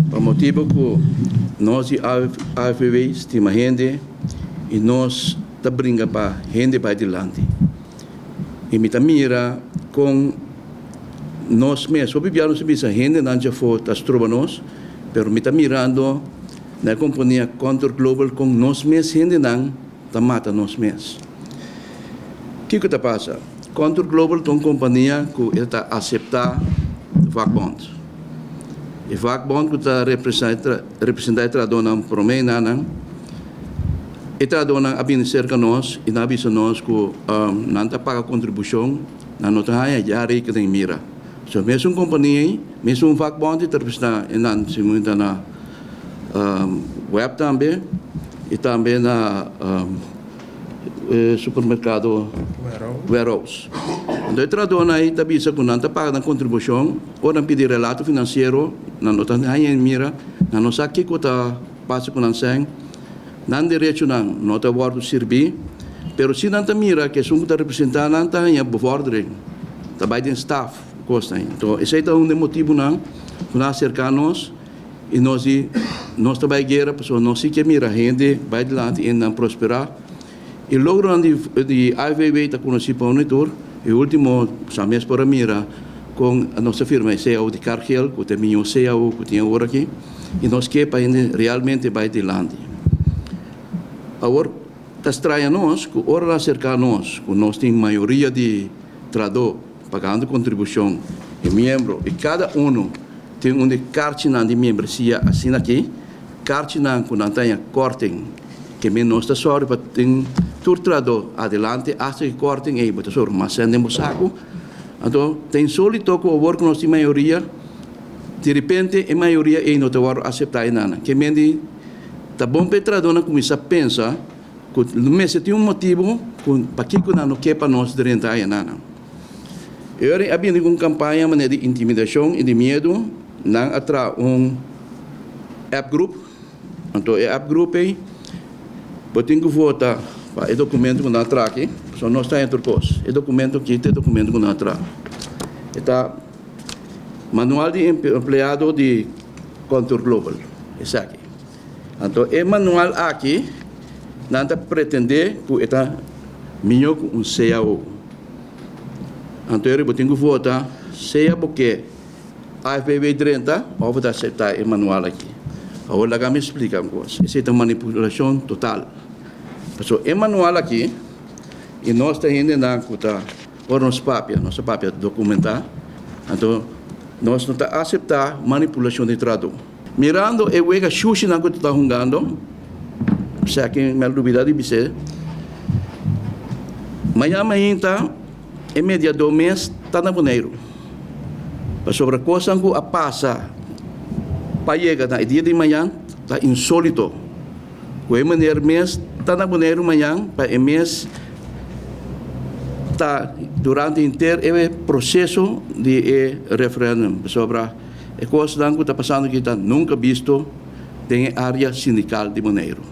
Pa motibu ku nos di AFW stima hende i nos ta bringa pa hende bai dilanti. I mi ta mira kon nos mes, hopi bia nos ta bisa hendenan djafó ta stroba nos, pero mi ta mirando na e kompania Contour Global kon nos mes hendenan ta mata nos mes. Kiko ta pasa? Contour Global ta un kompania ku e ta aseptá vakbond. E vakbond ku ta representá e trahadónan promé nan, e trahadónan a bini serka nos i nan a bisa nos ku nan ta paga kontribushon, nan no ta haña ya rekening mira. So mesun kompania ei, mesun vakbond ei ta representá e nan si ta na web tambe i tambe na e supermerkado Warehouse. Anto e trahadónan ei ta bisa ku nan ta paga nan kontribushon, ora nan pidi relato finansiero nan no ta haña mira, nan no sa kiko ta pasa ku nan sèn, nan derechonan no ta wòrdu sirbí, pero si nan ta mira ku esun ku ta representá nan ta haña bevordering, ta bai den staf, kosnan ei. Anto esei ta un di e motibunan ku nan a aserká nos i nos di nos ta bai guera pasobra nos si ke mira hende bai dilanti i nan prosperá. E logronan di AFBB ta konosí pa unu i tur. E último sa mes por a mira kon nos a firma e cao di Cargill, ku ta e mihó cao ku tin awor aki, i nos ke pa hende realmente bai dilanti. Awor ta straña nos ku ora nan aserká nos ku nos tin mayoria di trahadó pagando kontribushon i miembro i kada unu tin un di karchinan di miembresia asina aki, Karchinan ku nan ta haña kòrting ke men nos ta sòru pa tin tur trahadó adelante asta ki kòrting ei bo ta sòru mas sèn den bo saku. Anto ta insólito ku awor ku nos tin mayoria direpente e mayoria ei no ta wòrdu aseptá einan. Ke men di ta bon pa e trahadónan kuminsá pensa ku mester tin un motibu ku pakiko nan no ke pa nos drenta ayanan. E ora ei a bini ku un kampaña manera di intimidashon i di miedu. Nan a traha un app group, anto e app group ei bo tin ku vota pa e dokumento ku nan a traha aki, pasobra nos ta haña tur kos. E dokumento aki ta e dokumento ku nan a traha. E ta Manual di Empleado di Contour Global, esaki. Anto e manual aki nan ta pretende ku e ta mihó ku un cao. Anto eri bo tin ku vota sea bo ke AFBB drenta of ta acepta e manual aki. Awor laga mi splica un cos. Esey ta manipulacion total. Pasobra e manual aki y nos ta hendenan cu ta ora nos papia, nos ta papia documenta, anto nos no ta acepta manipulacion di trado. Mirando e wega shushinan cu ta hungando, esaki mi a lubida di bis'e, mañana mainta E mediadó mes ta na Boneiru. Pasobra kosnan ku a pasa pa yega na e dia di mañan ta insólito. Ku e meneer mes ta na Boneiru mañan pa e mes ta durante henter e proseso di e referèndum. Pasobra e kosnan ku ta pasando aki ta nunka bisto den e área sindikal di Boneiru.